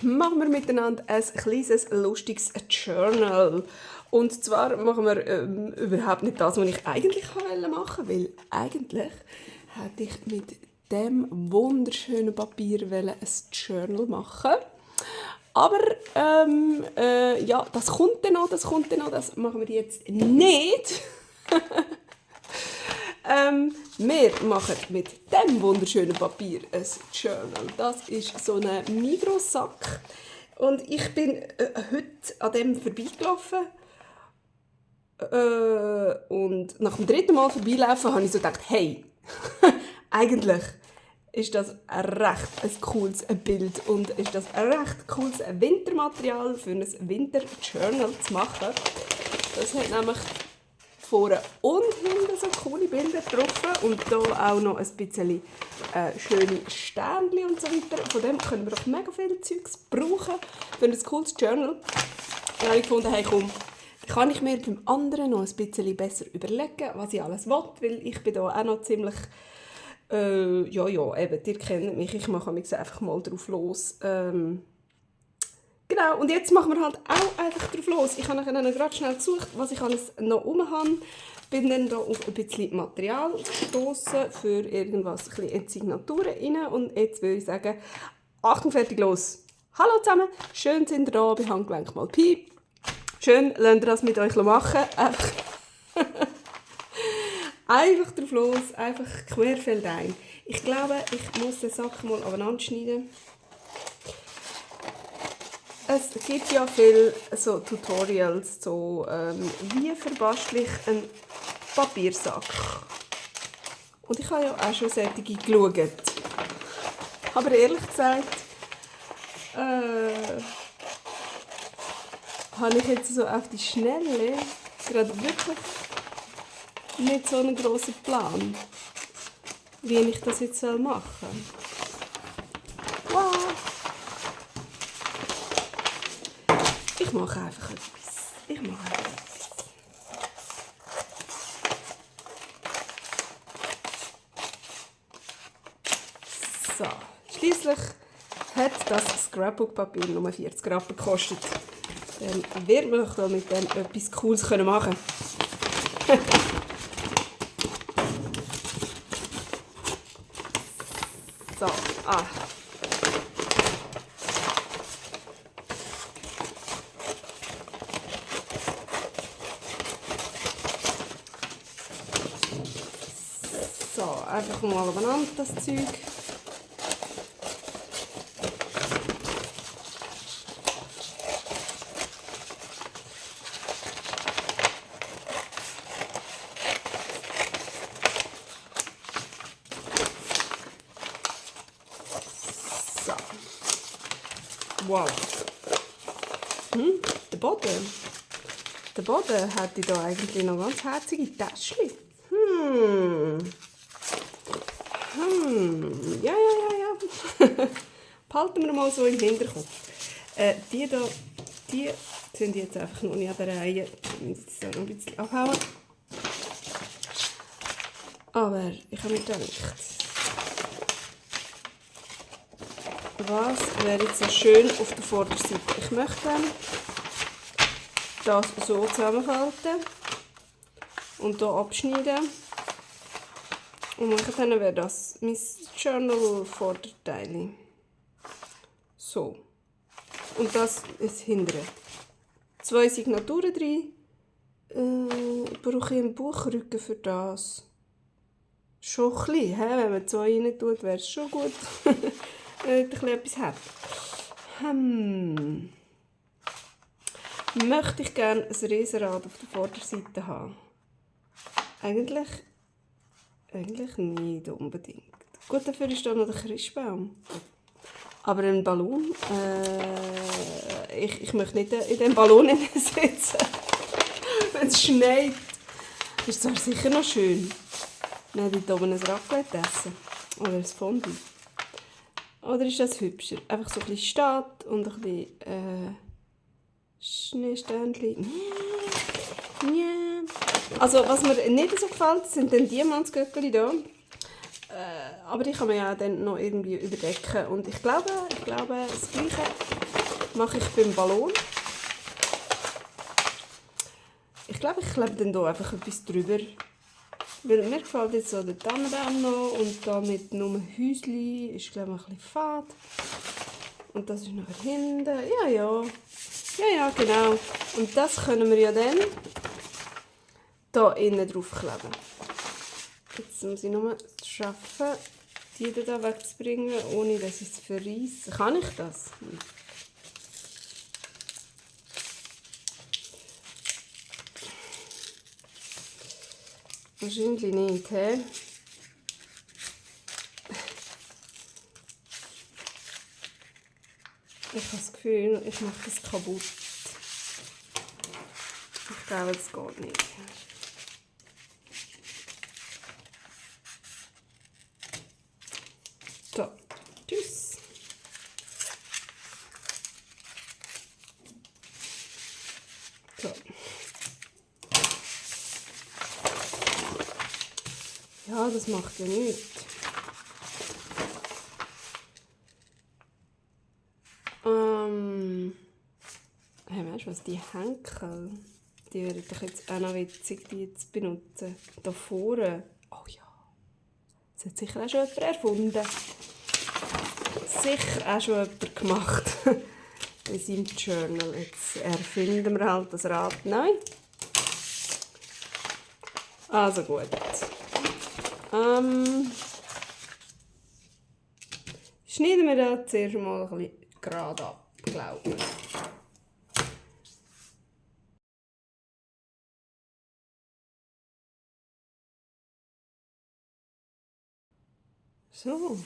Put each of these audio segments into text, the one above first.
machen wir miteinander ein kleines, lustiges Journal. Und zwar machen wir überhaupt nicht das, was ich eigentlich machen wollte, weil eigentlich hätte ich mit dem wunderschönen Papier ein Journal machen. Aber ja, das kommt dann noch, das machen wir jetzt nicht. Wir machen mit dem wunderschönen Papier ein Journal. Das ist so ein Migros-Sack. Und ich bin heute an dem vorbeigelaufen. Und nach dem dritten Mal vorbeilaufen habe ich so gedacht, hey, eigentlich ist das ein recht cooles Bild und ist das ein recht cooles Wintermaterial für ein Winter-Journal zu machen. Das hat nämlich vorne und hinten so coole Bilder drauf und hier auch noch ein bisschen schöne Sternchen und so weiter. Von dem können wir auch mega viel Zeugs brauchen für ein cooles Journal. Dann habe ich gefunden, hey komm, kann ich mir beim anderen noch ein bisschen besser überlegen, was ich alles will, weil ich bin da auch noch ziemlich, eben, ihr kennt mich, ich mache mich einfach mal drauf los. Genau, und jetzt machen wir halt auch einfach drauf los. Ich habe dann gerade schnell gesucht, was ich alles noch rum habe. Bin dann da auf ein bisschen Material gestossen für irgendwas, ein bisschen Signaturen rein. Und jetzt würde ich sagen, Achtung, fertig, los! Hallo zusammen, schön sind ihr da bei Handgelenk mal Pi. Schön, lasst ihr das mit euch machen. Einfach drauf los, einfach querfeldein. Ich glaube, ich muss den Sack mal aufeinander schneiden. Es gibt ja viele so Tutorials, so, wie verbastle ich einen Papiersack. Und ich habe ja auch schon solche geschaut. Aber ehrlich gesagt, habe ich jetzt so auf die Schnelle gerade wirklich nicht so einen grossen Plan, wie ich das jetzt machen soll. Wow. Ich mache einfach etwas. So, schliesslich hat das Scrapbook-Papier nur 40 Rappen gekostet. Dann wird man doch mit dem etwas Cooles machen können. So, So, einfach mal aufeinander das Zeug. So. Wow. Der Boden. Der Boden hätte da eigentlich noch ganz herzige Täschchen. Ja. Behalten wir mal so im Hinterkopf. Die sind jetzt einfach noch nicht an der Reihe. Ich muss jetzt noch ein bisschen abhauen. Aber ich habe mir gedacht, was wäre jetzt so schön auf der Vorderseite? Ich möchte das so zusammenfalten und hier abschneiden. Und dann wäre das mein Journal-Vorderteil. So. Und das ist hinten. 2 Signaturen drin. Brauche ich einen Buchrücken für das? Schon ein bisschen, wenn man 2 rein tut, wäre es schon gut. Wenn man etwas hat. Möchte ich gerne ein Riesenrad auf der Vorderseite haben? Eigentlich nicht unbedingt. Gut, dafür ist da noch der Christbaum. Aber ein Ballon, ich möchte nicht in den Ballon sitzen. Wenn es schneit, ist es zwar sicher noch schön. Dann hätte ich hier oben ein Raclette essen. Oder ein Fondue. Oder ist das hübscher? Einfach so ein bisschen Stadt und ein bisschen Schneesternchen. Ja. Also was mir nicht so gefällt, sind dann Diamantsgöckeli hier. Aber die kann man ja dann noch irgendwie überdecken. Und ich glaube das Gleiche mache ich beim Ballon. Ich glaube, ich klebe dann hier einfach etwas drüber. Weil mir gefällt jetzt so der Tannenbaum noch und da mit nur Häuschen ist, glaube ich, ein bisschen fad. Und das ist nachher hinten. Ja, genau. Und das können wir ja dann hier innen drauf kleben. Jetzt muss ich nur schaffen, die hier wegzubringen, ohne dass ich es verreisse. Kann ich das? Wahrscheinlich nicht, hä? Ich habe das Gefühl, ich mache das kaputt. Ich glaube, das geht nicht. So, tschüss. So. Ja, das macht ja nichts. Hey, weißt du was, die Henkel, die wären doch jetzt auch noch witzig, die zu benutzen. Da vorne. Oh ja. Das hat sicher auch schon jemand erfunden. Sicher auch schon jemand gemacht. In seinem Journal. Jetzt erfinden wir halt das Rad neu. Also gut. Schneiden wir da zuerst mal ein bisschen gerade ab, glaube ich. So.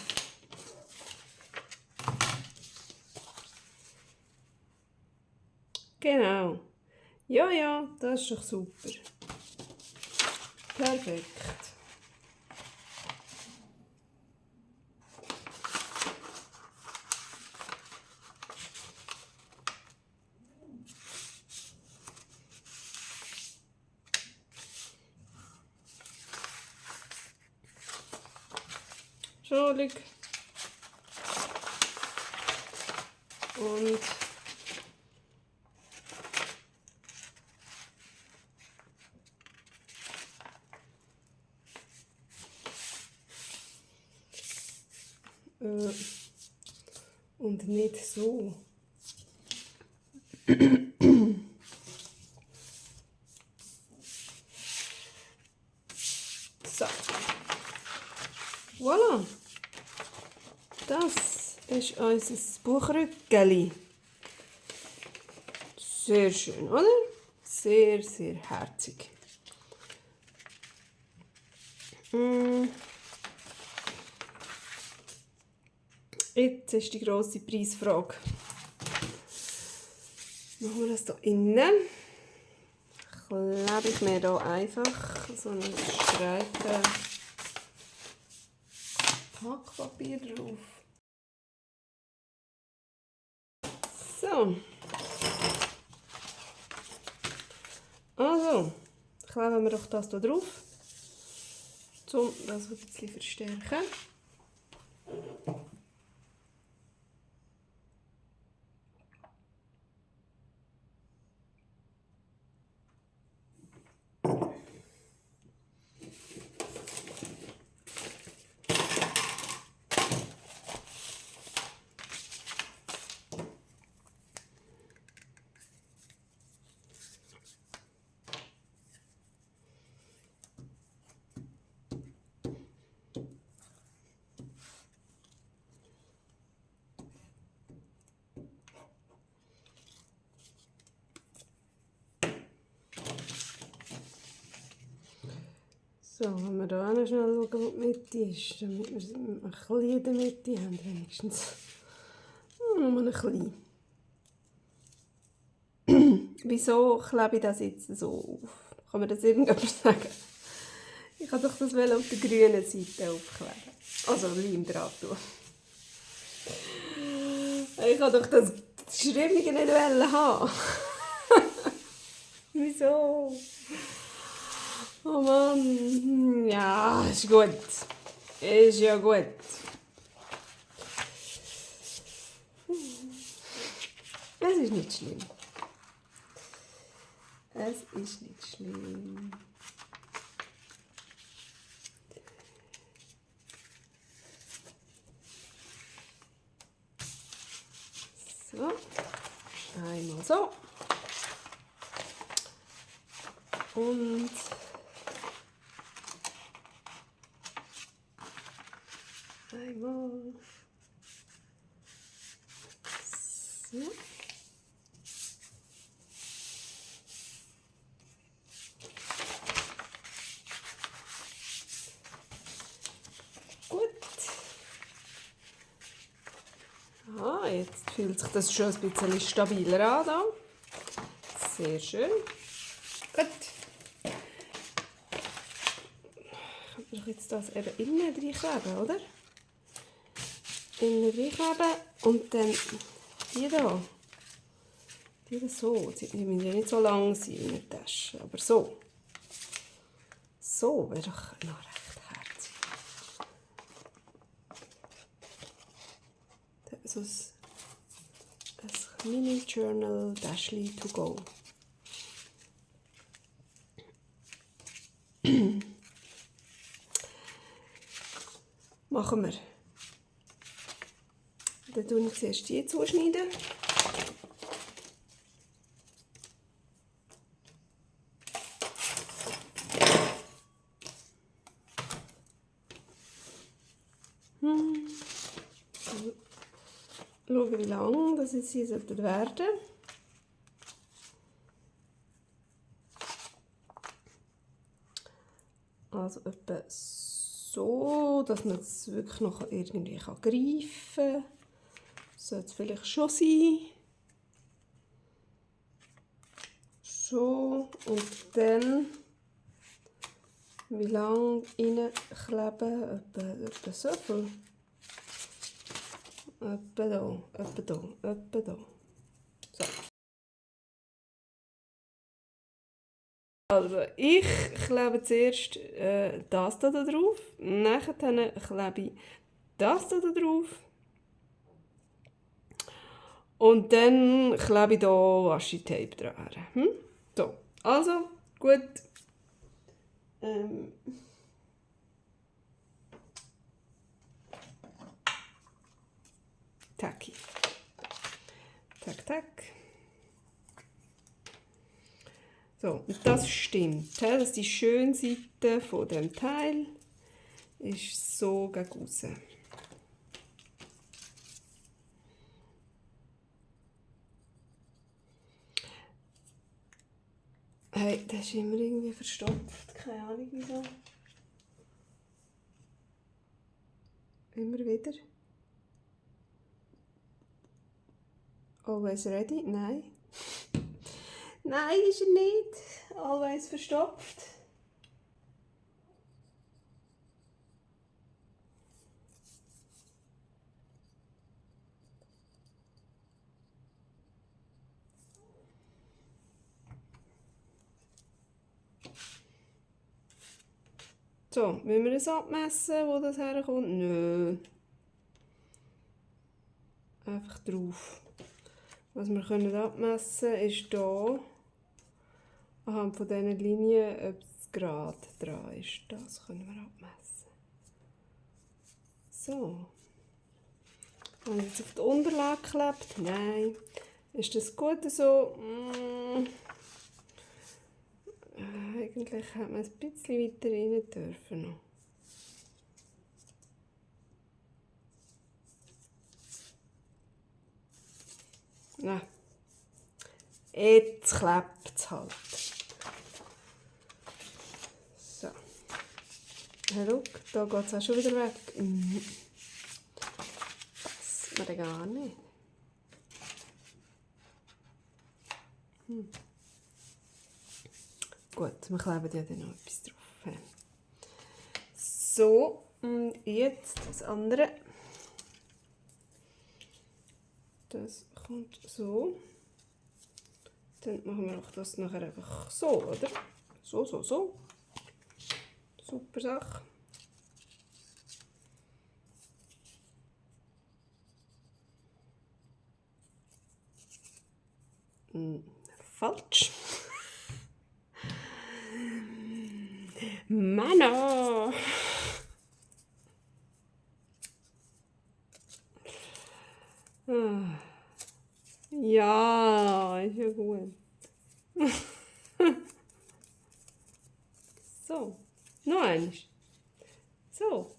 Genau. Ja, das ist doch super. Perfekt. Entschuldigung. Und und nicht so. So. Voilà. Das ist unser Buchrückeli. Sehr schön, oder? Sehr, sehr herzig. Jetzt ist die grosse Preisfrage. Machen wir das hier innen. Klebe ich mir hier einfach so einen Streifen Packpapier drauf. So. Also, kleben wir doch das hier drauf, um das ein bisschen zu verstärken. So, wenn wir hier auch noch schnell schauen, wo die Mitte ist, damit wir ein bisschen in der Mitte haben, wenigstens. Nur ein bisschen. Wieso klebe ich das jetzt so auf? Kann mir das irgendjemand sagen? Ich wollte doch das auf der grünen Seite aufkleben. Also Leim dran tun. Ich wollte doch das Schrimmige nicht haben. Wieso? Oh Mann. Ja, ist gut. Ist ja gut. Es ist nicht schlimm. Es ist nicht schlimm. So. Einmal so. Und einmal so. Gut. Ah, jetzt fühlt sich das schon ein bisschen stabiler an. Da. Sehr schön. Gut. Ich kann jetzt das eben innen reinkleben, oder? Innen reinkleben und dann die hier. Die so. Die müssen ja nicht so lang sein in der Tasche, aber so. So wäre doch noch recht herzig. So ein Mini-Journal Dashly to go. Machen wir. Dann tue ich zuerst die zuschneiden. Schauen, wie lang das jetzt hier werden sollte. Also etwa so, dass man es wirklich noch irgendwie greifen kann. Sollte es vielleicht schon sein. So, und dann wie lang reinkleben? Etwa so viel. Etwa da, etwa da, etwa da. So. Also, ich klebe zuerst das hier drauf, nachher klebe ich das hier drauf und dann klebe ich hier Washi-Tape dran. So, also, gut. Tacki. Tack, tack. So, und das stimmt, dass die schöne Seite von dem Teil ist so gegen raus. Hey, das ist immer irgendwie verstopft, keine Ahnung wieso. Immer wieder. Always ready? Nein. Nein, ist er nicht. Always verstopft. So, müssen wir es abmessen, wo das herkommt? Nö. Einfach drauf. Was wir können abmessen ist hier anhand von diesen Linien, ob es gerade dran ist. Das können wir abmessen. So. Habe ich jetzt auf die Unterlage geklebt? Nein. Ist das gut so? Eigentlich hätte man ein bisschen weiter rein dürfen noch. Nein. Jetzt klebt es halt. So. Hey, schau, da geht es auch schon wieder weg. Passt mir gar nicht. Gut, wir kleben ja dann noch etwas drauf. So, und jetzt das andere. Das kommt so. Dann machen wir auch das nachher einfach so, oder? So, so, so. Super Sache. Falsch. Männer. Ja, ist ja gut. So, noch eins. So.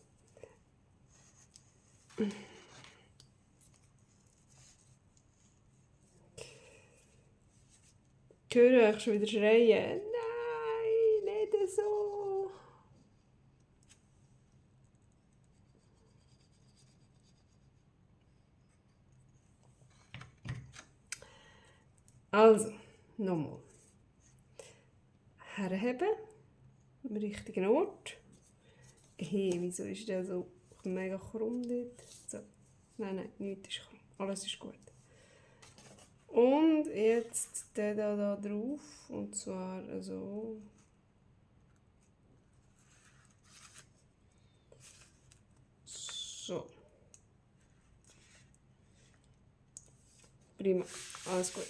Ich höre euch schon wieder schreien. Nein, nicht so. Also, nochmal. Herheben, am richtigen Ort. Hey, wieso ist der so mega krumm dort? So. Nein, nichts ist krumm. Alles ist gut. Und jetzt den da drauf. Und zwar so. So. Prima. Alles gut.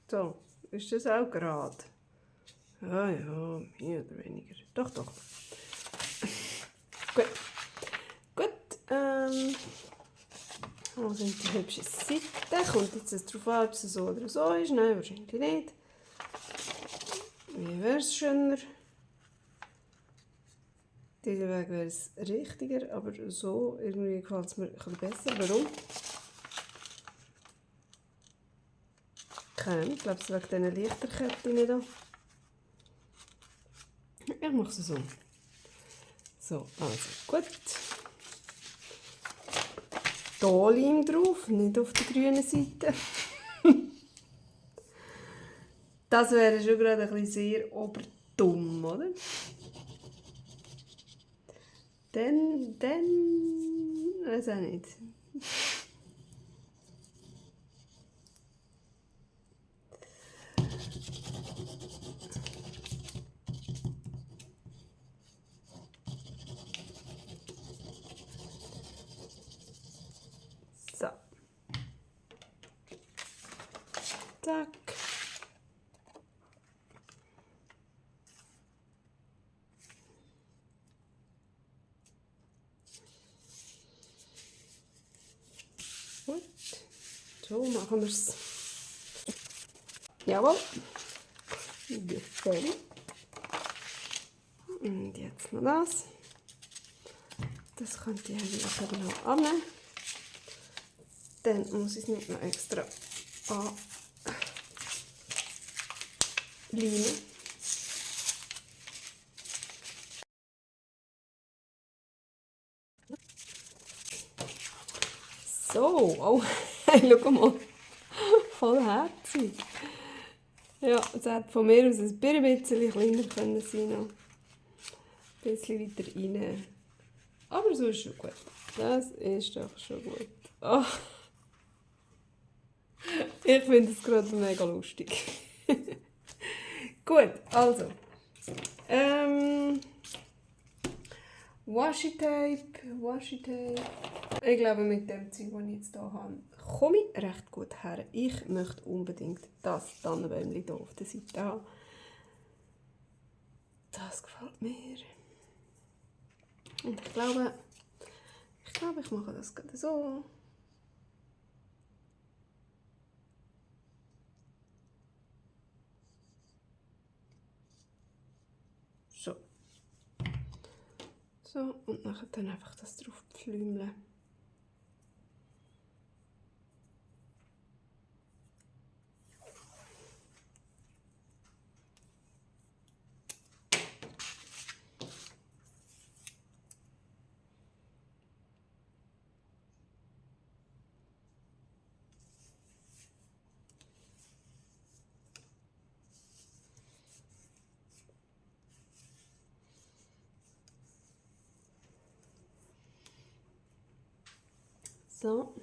So, ist das auch gerade? Ah ja, mehr oder weniger. Doch. Gut. Wo sind die hübschen Seiten? Kommt jetzt darauf an, ob es so oder so ist? Nein, wahrscheinlich nicht. Wie wäre es schöner? Dieser Weg wäre es richtiger, aber so irgendwie gefällt es mir ein bisschen besser. Warum? Ich glaube, es wegen diesen Lichterketten hier. Ich mache es so. So, also gut. Hier Leim drauf, nicht auf der grünen Seite. Das wäre schon gerade ein bisschen sehr oberdumm, oder? Dann, weiß auch nicht. So. Zack. Gut. So machen wir es. Jawohl. Gefällt. Und jetzt noch das. Das könnt ihr einfach noch annehmen. Dann muss ich es nicht noch extra anleinen. So, oh, schau mal. Voll herzig. Ja, es hätte von mir aus ein bisschen kleiner können sein noch. Ein bisschen weiter rein. Aber so ist schon gut. Das ist doch schon gut. Oh. Ich finde es gerade mega lustig. Gut, also. Washi-Tape. Ich glaube, mit dem Zeug, das ich jetzt hier habe, komme ich recht gut her. Ich möchte unbedingt das Tannenbäumchen hier auf der Seite haben. Das gefällt mir. Und ich glaube, ich mache das gerade so. So. So, und nachher dann einfach das drauf pflümeln. So.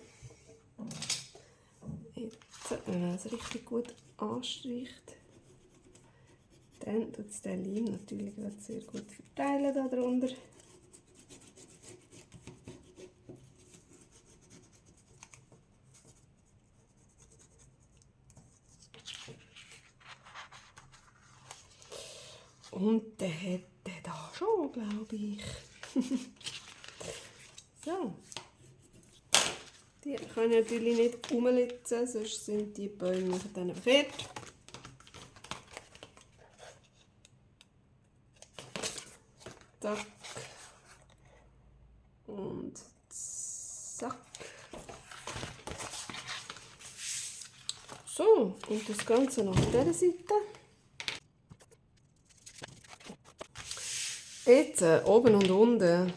Jetzt, wenn man es richtig gut anstreicht, dann tut es den Leim natürlich sehr gut verteilen da drunter. Und der hat den da schon, glaube ich. So. Die kann ich natürlich nicht umlitzen, sonst sind die Bäume dann verkehrt. Zack. Und zack. So, und das Ganze noch auf dieser Seite. Jetzt oben und unten.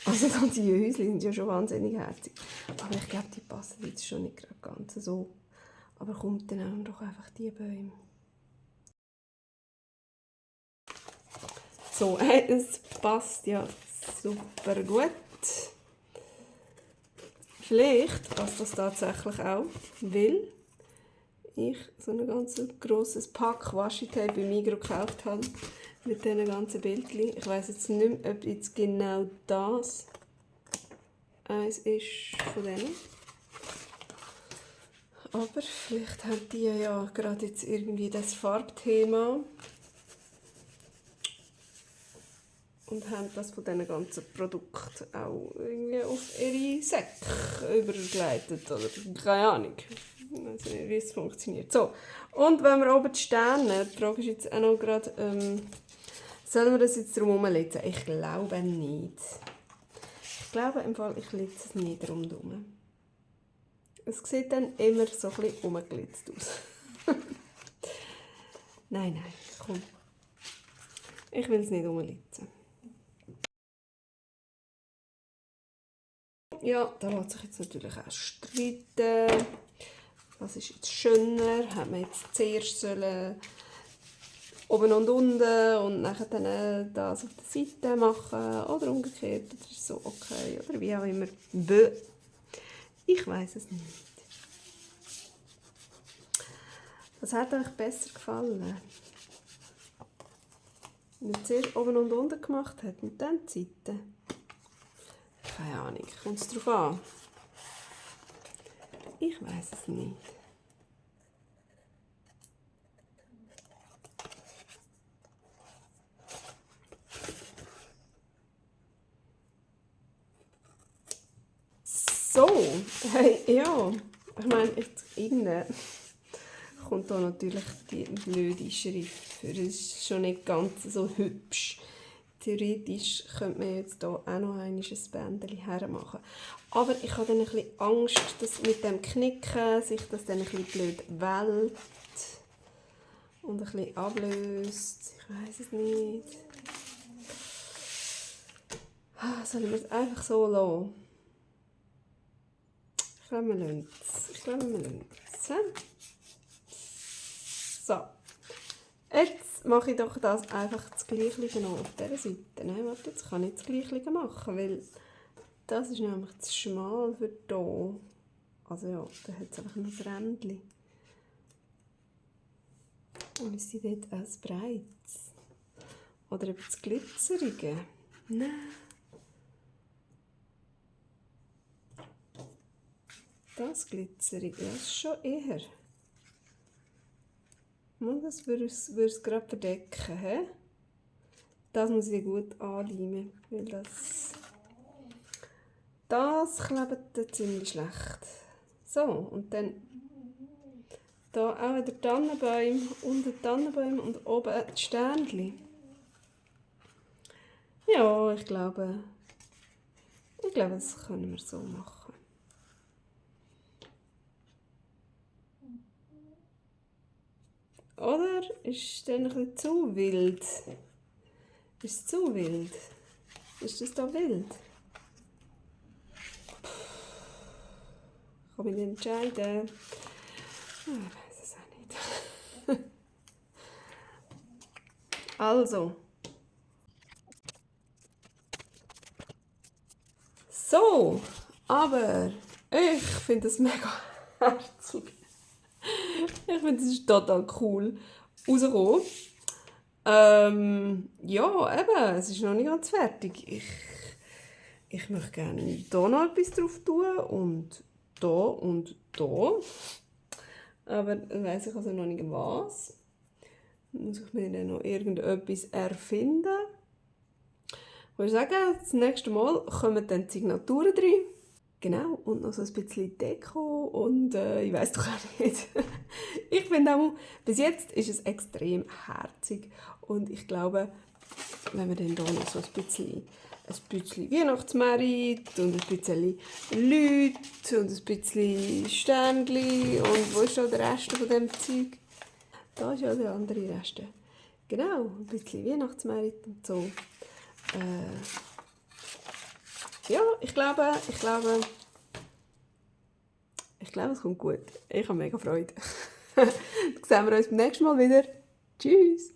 Also die Häuschen sind ja schon wahnsinnig herzig. Aber ich glaube, die passen jetzt schon nicht gerade ganz so. Aber kommt dann auch doch einfach die Bäume. So, es passt ja super gut. Vielleicht passt das tatsächlich auch, weil ich so ein ganz grosses Pack Washi-Tape bei Migros gekauft habe. Mit diesen ganzen Bildchen. Ich weiss jetzt nicht mehr, ob jetzt genau das eins ist von denen. Aber vielleicht haben die ja gerade jetzt irgendwie das Farbthema. Und haben das von diesen ganzen Produkten auch irgendwie auf ihre Säcke übergeleitet. Oder keine Ahnung. Ich weiß nicht, wie es funktioniert. So. Und wenn wir oben die Sterne, die Frage ist jetzt auch noch gerade, sollen wir das jetzt drum herumlitzen? Ich glaube nicht. Ich glaube im Fall, ich litze es nie drum herum. Es sieht dann immer so ein bisschen umgelitzt aus. Nein, komm. Ich will es nicht umlitzen. Ja, da lässt sich jetzt natürlich auch streiten. Was ist jetzt schöner? Hat man jetzt zuerst oben und unten und nachher dann das auf der Seite machen oder umgekehrt? Das ist so okay oder wie auch immer. Bäh. Ich weiß es nicht. Was hat euch besser gefallen? Wenn ihr zuerst oben und unten gemacht habt und dann die Seite? Keine Ahnung, kommt es darauf an? Ich weiß es nicht. So, hey, ja, ich meine, irgendwann kommt da natürlich die blöde Schrift für. Es ist schon nicht ganz so hübsch. Theoretisch könnte man jetzt hier auch noch ein Bändchen hermachen. Aber ich habe dann ein bisschen Angst, dass mit dem Knicken sich das dann ein bisschen blöd wellt und ein bisschen ablöst. Ich weiß es nicht. Sollen wir es einfach so lassen? Ich glaube, wir lassen es. So. Jetzt mache ich doch das einfach das Gleiche noch auf dieser Seite. Nein, warte, jetzt kann ich das Gleiche machen, weil das ist nämlich zu schmal für hier. Also ja, da hat es einfach noch ein Rändchen. Und ist sie dort auch breit? Oder etwas Glitzerige? Nein. Das Glitzerige, das ist schon eher. Das würde es gerade verdecken. He? Das muss ich gut anleimen, weil das klebt ziemlich schlecht. So, und dann da auch wieder Tannenbäume, unten Tannenbäume und oben die Sternchen. Ja, ich glaube, das können wir so machen. Oder ist es dann ein bisschen zu wild? Ist es zu wild? Ist das da wild? Ich kann mich nicht entscheiden. Ich weiß es auch nicht. Also. So, aber ich finde es mega Herzig. Ich finde, das ist total cool rausgekommen. Ja, eben, es ist noch nicht ganz fertig. Ich möchte gerne hier noch etwas drauf tun und da und da. Aber dann weiss ich also noch nicht was. Dann muss ich mir dann noch irgendetwas erfinden. Ich würde sagen, das nächste Mal kommen dann die Signaturen drin. Genau, und noch so ein bisschen Deko und ich weiss doch auch nicht. Ich finde auch, bis jetzt ist es extrem herzig und ich glaube, wenn wir dann hier noch so ein bisschen Weihnachtsmerit und ein bisschen Leute und ein bisschen Sternchen und wo ist schon der Rest von dem Zeug? Da ist ja der andere Rest. Genau, ein bisschen Weihnachtsmerit und so. Ja, ich glaube, es kommt gut. Ich habe mega Freude. Dann sehen wir uns beim nächsten Mal wieder. Tschüss!